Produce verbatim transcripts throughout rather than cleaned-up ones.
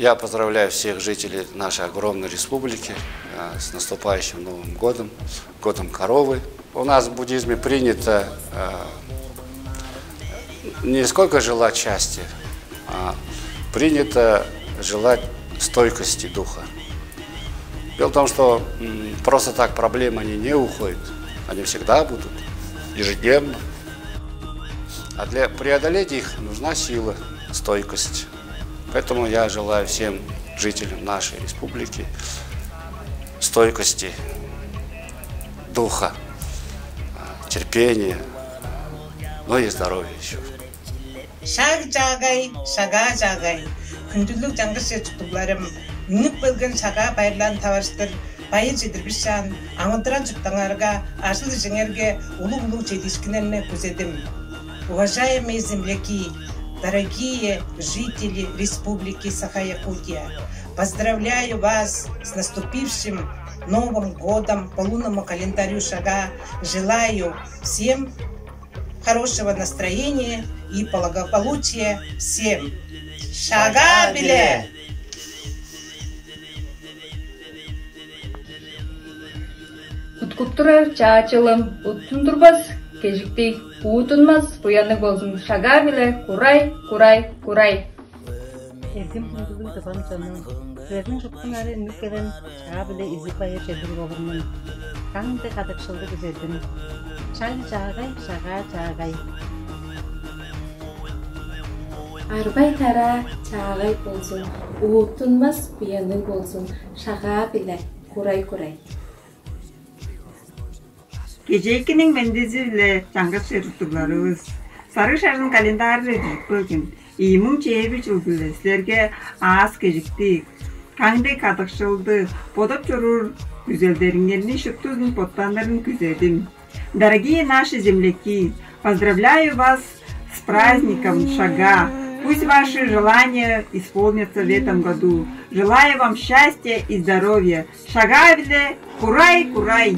Я поздравляю всех жителей нашей огромной республики, э, с наступающим Новым годом, годом коровы. У нас в буддизме принято, э, не сколько желать счастья, а принято желать стойкости духа. Дело в том, что, м, просто так проблемы, они не уходят, они всегда будут, ежедневно. А для преодолеть их нужна сила, стойкость. Поэтому я желаю всем жителям нашей республики стойкости духа, терпения, ну и здоровья еще. Шаг чаагай, шагаа чаагай. Хүндүлүг чаңгыс чер чурттугларым, үнүп келген шагаа байырлаан таварыштыр байыр чедирбишаан, амыдырал чурттаңарга, ажыл ижеңерге улуг-улуг чедиишкиннерни күзедим. Уважаемые земляки, дорогие жители Республики Саха-Якутия, поздравляю вас с наступившим Новым годом по лунному календарю Шага. Желаю всем хорошего настроения и благополучия всем. Шага биле! Уткуп турар чаачылым уттундурбас кежиктиг, уутунмас буянныг болзун. Шагаа-биле курай, курай, курай. Эргим хүндүлүг тывам чонум, силерниң шуптуңары үнүп келген шаа-биле изиг байыр чедирип олурмун. Каңды кадыкшылды күзедим. Шаг чаагай, шагаа чаагай. Арбай-тараа чаагай болзун, уутунмас буянныг болзун, шагаа-биле курай-курай. Кежээкиниң мендизи-биле чаңгыс чер чурттугларывыс. Сарыг шажын календарьже дүжүп келген ийи муң чээрби чыл-биле силерге аас-кежиктиг, каңдыг кадыкшылды, бодап чоруур күзелдериңерни шуптузун боттанырын күзедим. Дорогие наши земляки, поздравляю вас с праздником Шага! Пусть ваши желания исполнятся в этом году. Желаю вам счастья и здоровья. Шагаа-биле курай-курай!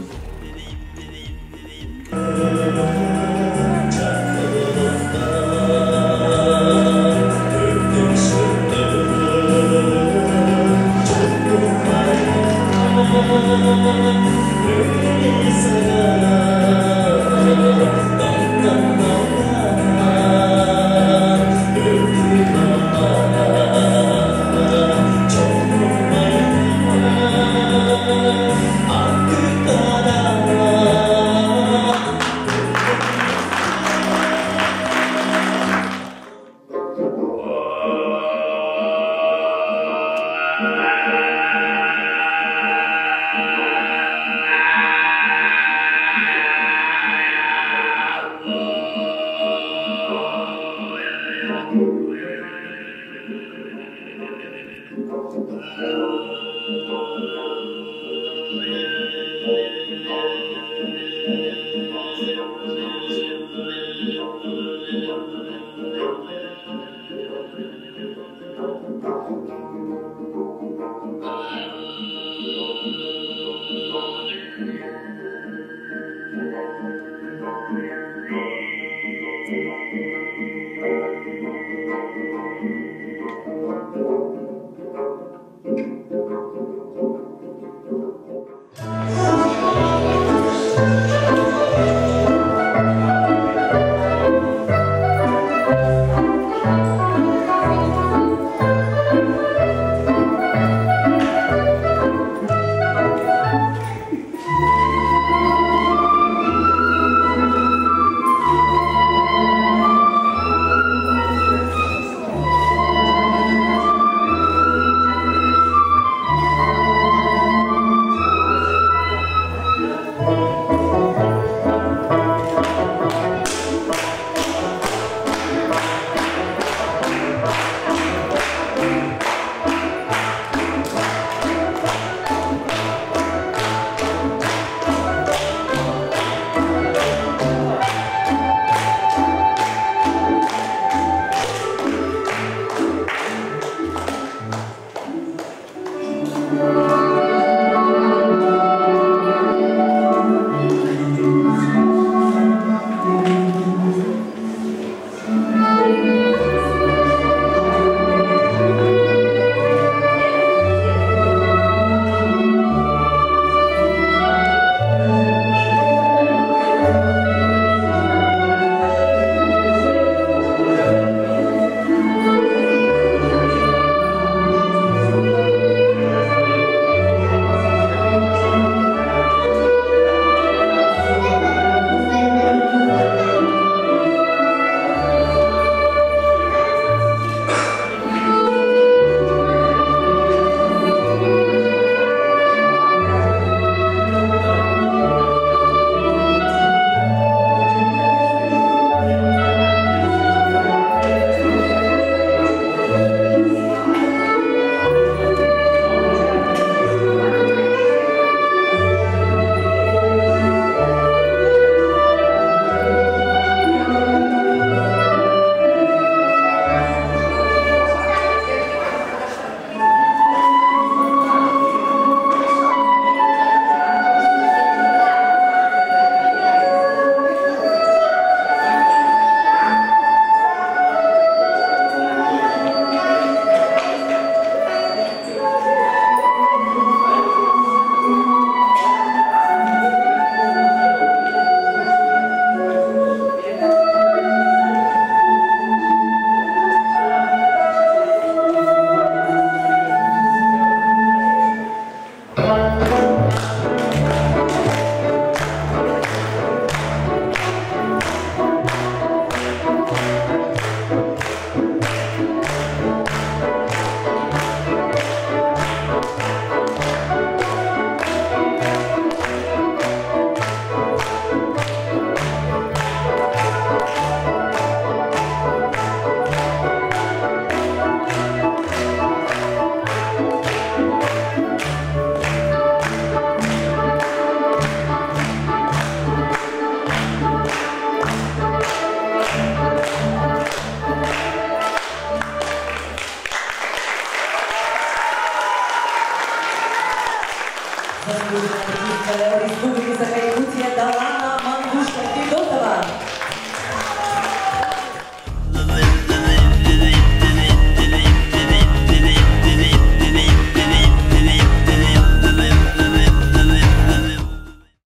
Республики Саха